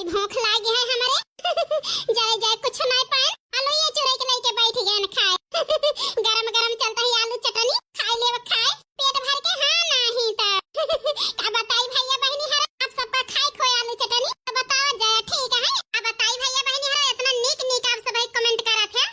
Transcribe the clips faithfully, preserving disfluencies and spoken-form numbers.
भूख लागी है हमरे। जरे जरे कुछ नाहीं पाएन, आलू ये चुरई के लेके बैठ गएन खाए। गरम गरम चलत ही आलू चटनी, खाए लेव खाए, पेट भर के, हाँ नाहीं त। का बताई भइया बहिनी हरा, आप सबका खाए खोए आलू चटनी, त बतावा जरा ठीक है। का बताई भइया बहिनी हरा, इतना नीक नीक आप सब comment करत है।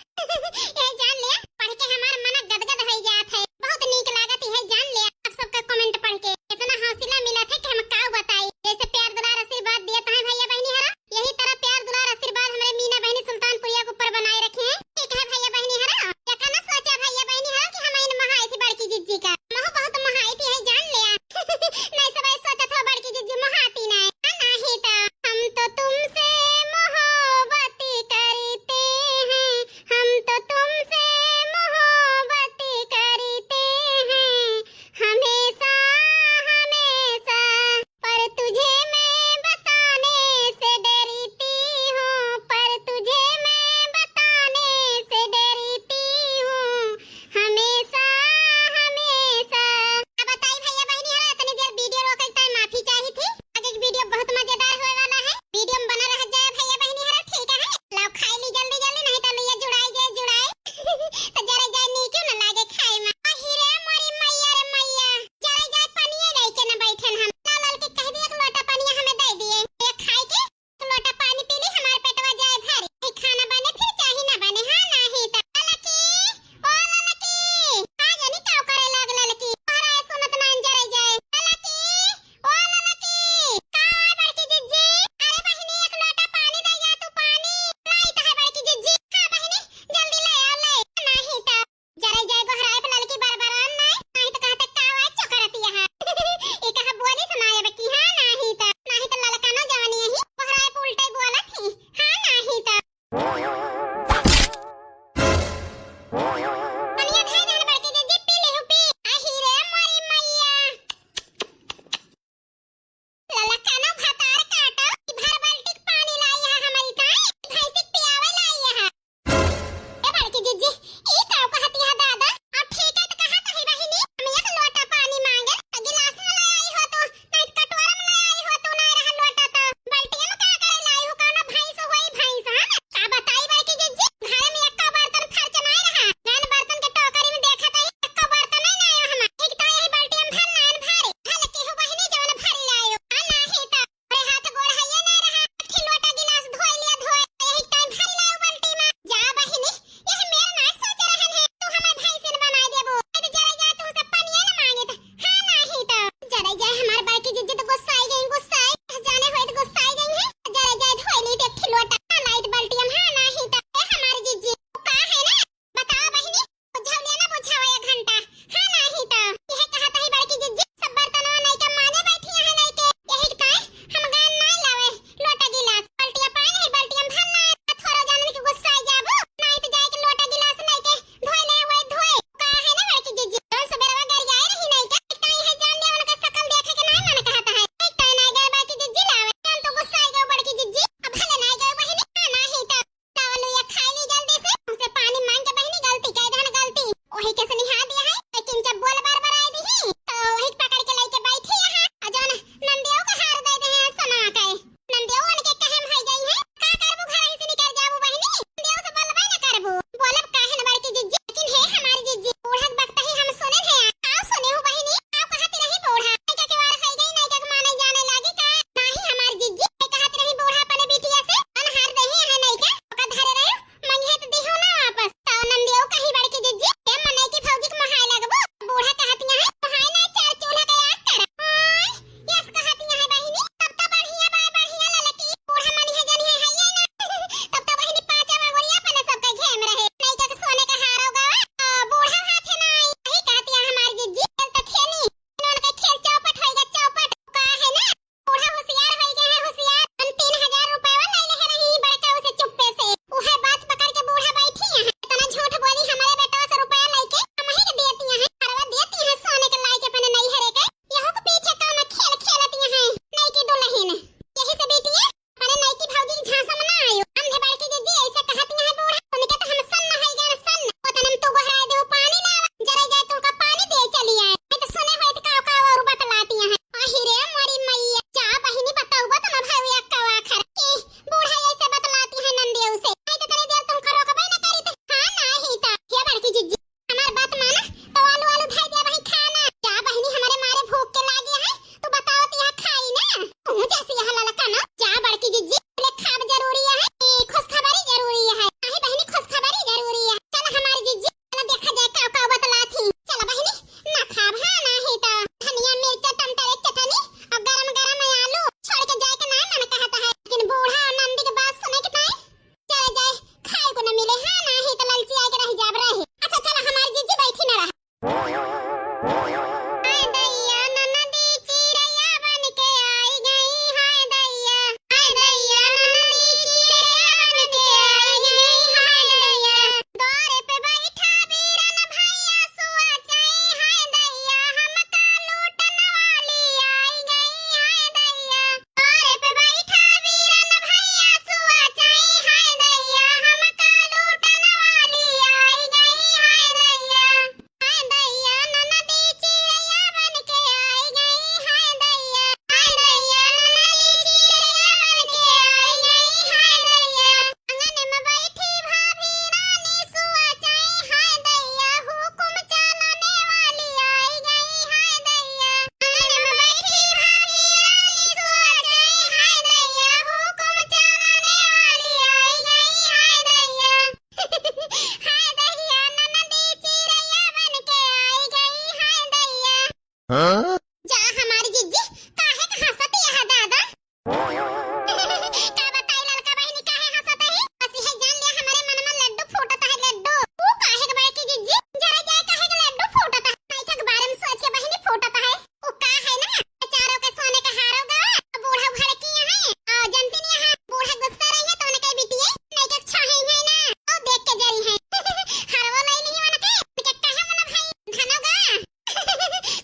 यह जान ले, पढ़ के हमार मन गदगद होइ जात है, बहुत नीक लागत है, जान ले आप सबका comment पढ़ के इतना हौसला मिलत है कि हम का बताई। जैसे प्यार दुलार आशीर्वाद दियत है भइया बहिनी हरा, यही तरह प्यार दुलार आशीर्वाद हमरे मीना बहिनी सुल्तानपुर जा हमारी जिज्जी, काहे का हंसत यह दादा? का बताई ललका बहिनी, काहे हंसत है? बस यह जान लिया, हमरे मन में लड्डू फूटत है, लड्डू। तू काहे के बड़की जिज्जी, जरा जाए काहे के लड्डू फूटत है? माई के बारे में सोच के बहिनी फूटत है। उ का है ना, चारों के सोने का हारो गवा, बूढ़ा भड़की है, आ, जनती नहीं है, बूढ़ा गुस्सा रही है तो उनके बिटिया नहीं के छाहे है ना, ओ देख के जरी है। हरवो नहीं नहीं उनके, उनके कहे मन भाई, धनो गा।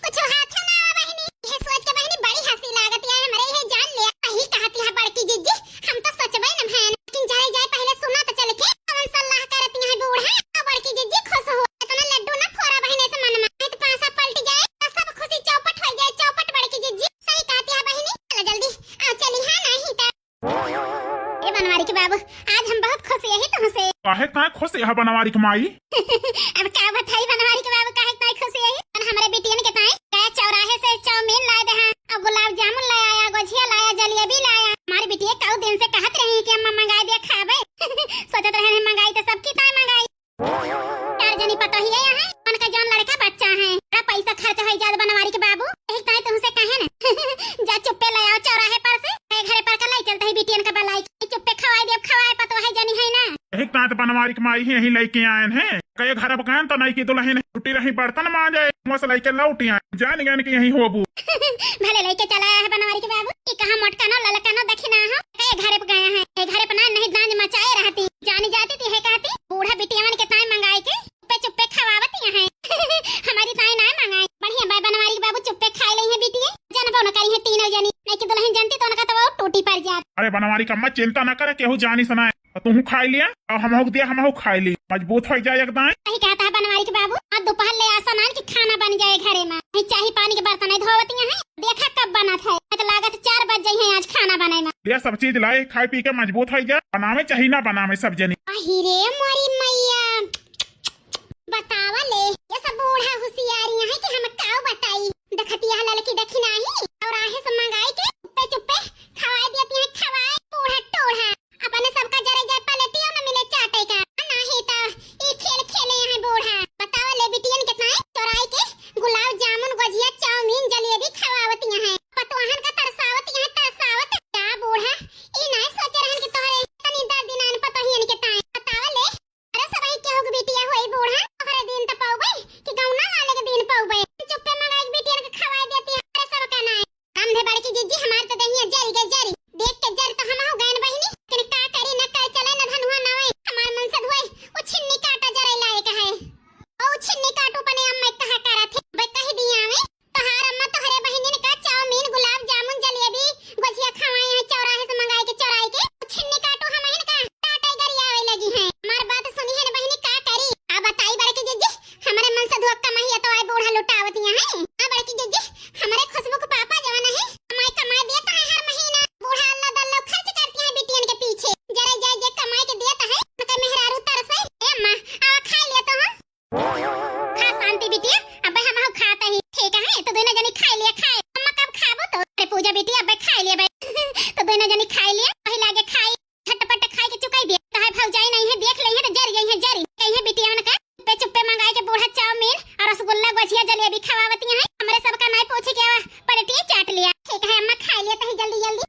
कुछ हाथ ना आवा बहिनी, ये सोच के बहिनी बड़ी हंसी लागत है, हमरे ये जान ले, यही कहती है बड़की जिज्जी, हम तो सोचबे न भैन, लेकिन जाए जाए पहले सुना तो चल के, कौन सलाह करती है बूढ़ा, तो बड़की जिज्जी खुश हो, इतना लड्डू ना फोरा बहिनी से मन में, नहीं तो पासा पलट जाए, तो सब खुशी चौपट हो जाए, चौपट बड़की जिज्जी। सही कहती है बहिनी, चलो जल्दी, आओ चली, हाँ, नहीं तो। ए बनवारी के बाबू, आज हम बहुत खुश यही तुमसे। काहे ताय खुश यह बनवारी के माई? अब का बताई बनवारी के बाबू, काहे ताय खुश यही? अन हमरे बिटियन के ताय गया चौराहे से चाउमीन लाए दे हैं, और गुलाब जामुन लाया, आया, गोझिया लाया, जलेबी लाया। हमारी बिटिया कऊ दिन से कहत रही कि अम्मा मंगाई दे खाबे। सोचत रहे मंगाई तो सबकी ताय मंगाई। चार जनी पतोहिया यहाँ, उनका जौन लड़का बच्चा है, बड़ा पैसा खर्च है ज्यादा बनवारी के बाबू, यही ताय तुमसे कहे न। जा चुप्पे ले आओ चौराहे पर से, ए घरे पर का ले चलते ही बिटियन का बलाई के चुप्पे खवाए दे, अब खवाए पतोहे जनी है ना। यही ताय तो बनवारी के माई ही यही लेके आयन है, कई घर अब गयन तो नहीं की दुल्हन छुट्टी रही बर्तन मांजे, मस लेके लौटी आए, जान गयन कि यही होबू। भले लेके चला आया है बनवारी के बाबू, कि कहाँ मोटका नो ललका नो दखिना हो, कई घरे पे गया है, ए घरे पे ना नहीं दांज मचाए रहती, जानी जाती थी है कहती, बूढ़ा बिटियावन के ताय मंगाए के चुप्पे चुप्पे खवावत यहाँ है। हमारी ताय ना मंगाए, बढ़िया बाय बनवारी के बाबू चुप्पे खाए ले है बिटिया, जनबो न करी है तीनों जनी, नहीं कि दुल्हन जनती तो उनका तो वो टूटी पड़ जात। अरे बनवारी का अम्मा चिंता न करे, केहू जानी सुनाए, और तुहू खाए लिया और हमहू दिया, हमहू खाए ली, मजबूत हो जाए एकदम। सही कहता है बनवारी के बाबू, आज दोपहर ले आ सामान कि खाना बन जाए घरे में, नहीं चाही पानी के बर्तन नहीं धोवत यहाँ है, देखा कब बनत है, नहीं तो लागत चार बज जाई है आज खाना बनाए में। दिया सब चीज लाए, खाए पी के मजबूत हो जाए, बनावे चाही ना बनावे सब जनी। अही रे मोरी मैया, बतावा ले, ये सब बूढ़ा होशियारी है कि हम काऊ बताई। देखतिया ललकी देखी नाही, और आहे से मंगाई के चुप्पे चुप्पे खवाए देती है, खवाए बूढ़ा टोढ़ा। अपने सबका जरे जाए पलटियो न मिले चाटे का, नाही तो ई खेल खेले हैं बूढ़ा। बतावा ले बिटियन के ताई चोराई के गुलाब जामुन, गोझिया, चाउमीन, जलेबी खवावती हैं, पतोहन का तरसावती हैं, तरसावत। का बूढ़ा ई नाही सोचे रहन कि तोहरे तनी दर्द दिनान पतोहियन के ताई। बतावा ले अरे सबही केहू के बिटिया होई बूढ़ा, ओकरे दिन त पउबे कि गौना वाले के दिन पउबे। चुप्पे मंगाई के बिटियन के खवाई देती है, अरे सब का नाय। समझे बड़की जिज्जी, हमार त दहिया जरी गई जरी, देख के जरी त हमहू गयन बहिनी, लेकिन का करी, न कल चले न धनुहा नवे, हमार मन से धोए, उ छिन्नी काटा जरे लायक है। ओ छिन्नी काटू पने अम्मा कहा करत है, बे कही दिया में, तोहार अम्मा तोहरे बहिनिन का चाउमीन, गुलाब जामुन, जलेबी, गोझिया खवाई है चौराहे से मंगाई के, चोराई के। छिन्नी काटू हमहिन का टाटे गरियावे लगी है। हमार बात सुनी है न बहिनी, का करी? आ बताई बड़की जिज्जी, हमरे मन से धोखा कमाई है तो आई बूढ़ा लुटावतिया है। आ बड़की जिज्जी, हमरे खुशबू के पापा जवन है, कमाई कमाई देता है हर महीना। बूढ़ा अल्ला दल्लो खर्च करती है बिटियन के पीछे। जरे जाए जे कमाई के देता है, उनके मेहरारू तरसे। ए अम्मा, आवा खाई लिया तो हम। खा शांति बिटिया, अबे हमहू खात ही। ठीक है, तो दोनों जनी खाई लिया, खाए। अम्मा कब खाबो तो? अरे पूजा बिटिया, अबे खाई लिया बे। तो दोनों जनी खाई लिया, वही लागे खाई। झटपट खाई के चुकाई दिया। तो है भौजाई नहीं है, देख ले है तो जर गई है, जरी। कही है बिटिया उनका, चुप्पे चुप्पे मंगाई के बूढ़ा चाउमीन और रसगुल्ला, गोझिया, जलेबी खवावती है। हमरे सबका नहीं पूछी के आवा, पलटिए चाट लिया। ठीक है अम्मा, खाई लिया तो ही जल्दी जल्दी।